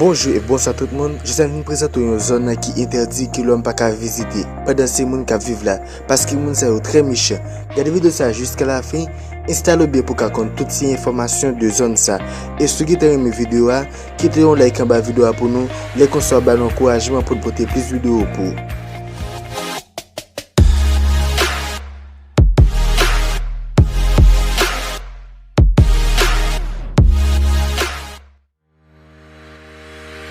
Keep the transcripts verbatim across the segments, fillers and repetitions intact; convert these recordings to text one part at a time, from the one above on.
Bonjou e bonswa tout moun, jodi a m vin prezante w yon zòn ki entèdi ke lòm pa ka vizite pandan se moun k ap viv la, paske moun sa yo trè mechan. Gade videyo sa a jiska lafen, enstale w byen pou w ka konn tout ti enfòmasyon de zòn sa. E si w gentan renmen videyo a, kite yon like anba videyo a pou nou, lè konsa w ba nou ankourajman pou n pote plis videyo pou ou.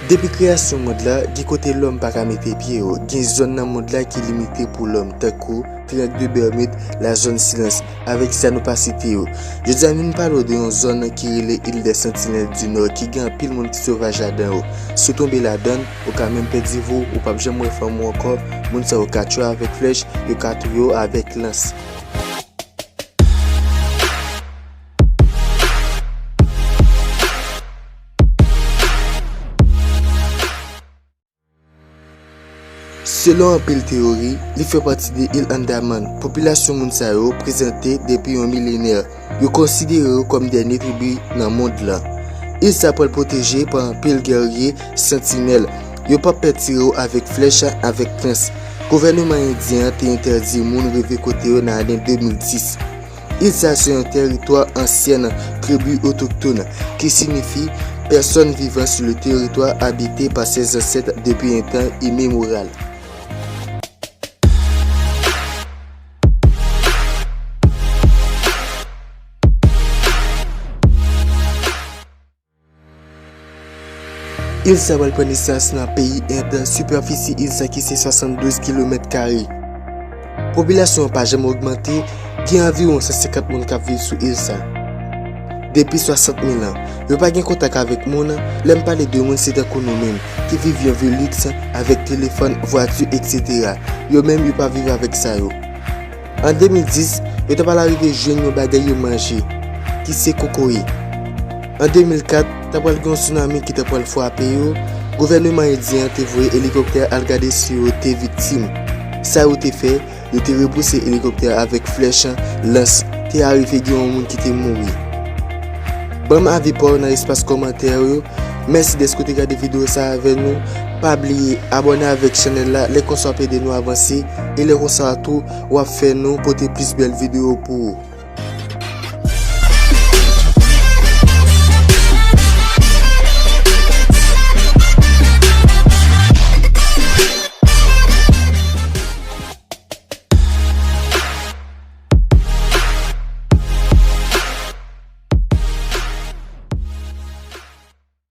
Depi kreyasyon mond la, gen kote lòm pa ka mete pye yo. Gen zòn nan mond la ki limite pou lòm, tankou Triangle de Bermude, la zone silence, avèk sa nou pa site yo. Jodi a, nou pale w de yon zòn ki rele Île des Sentinelles du Nord, ki gen anpil moun ki sovaj ladan yo. Si w tonbe ladan l, ou ka menm pèdi vi w, ou p ap janm wè fanmi w ankò, moun sa yo ka tchwe w avèk flèch, yo ka touye w avèk lans. Selon anpil teyori, li fè pati de il Andaman. Popilasyon moun sa yo prezante depi yon milenè. Yo konsidere yo kòm dènye tribi nan mond lan. Il sa pral pwoteje pa anpil gèrye santinèl. Yo p ap pè tire w avèk flèch, avèk lans. Gouvèneman endyen an te entèdi moun rive kote yo nan ane de mil dis. Il sa se yon tèritwa ansyen tribi otoktòn, ki siyifi personne vivant sur le territoire habité par ses ancêtres depuis un temps immémorial. Il sa pral pran nesans nan peyi End, sipafisi il sa ki se swasanndouz kilomèt kare. Popilasyon an pa janm ogmante, gen anviwon san senkant moun k ap viv sou il sa. Depi swasant mil an, yo pa gen kontak avèk moun, lè m pale de moun se tankou nou menm, ki viv yon vi liks avèk telefòn, vwati, etsetera. Yo menm yo pa viv avèk sa yo. An de mil dis, yo ta pral arive jwenn yon bagay yo manje, ki se kokoye. An de mil kat, ta pral gen yon tsunami ki ta pral frape yo. Gouvèneman endyen an te voye elikoptè al gade si yo te viktim. Sa yo te fè, yo te repouse elikoptè a avèk flèch, lans. Te arive gen yon moun ki te mouri. Ban m avi pa w nan espas kòmantè yo. Mèsi dèske w te gade videyo sa a avè nou. Pa bliye abòne avèk chanèl la, lè konsa w ap ede nou avanse, e lè konsa tou w ap fè nou pote plis bèl videyo pou ou.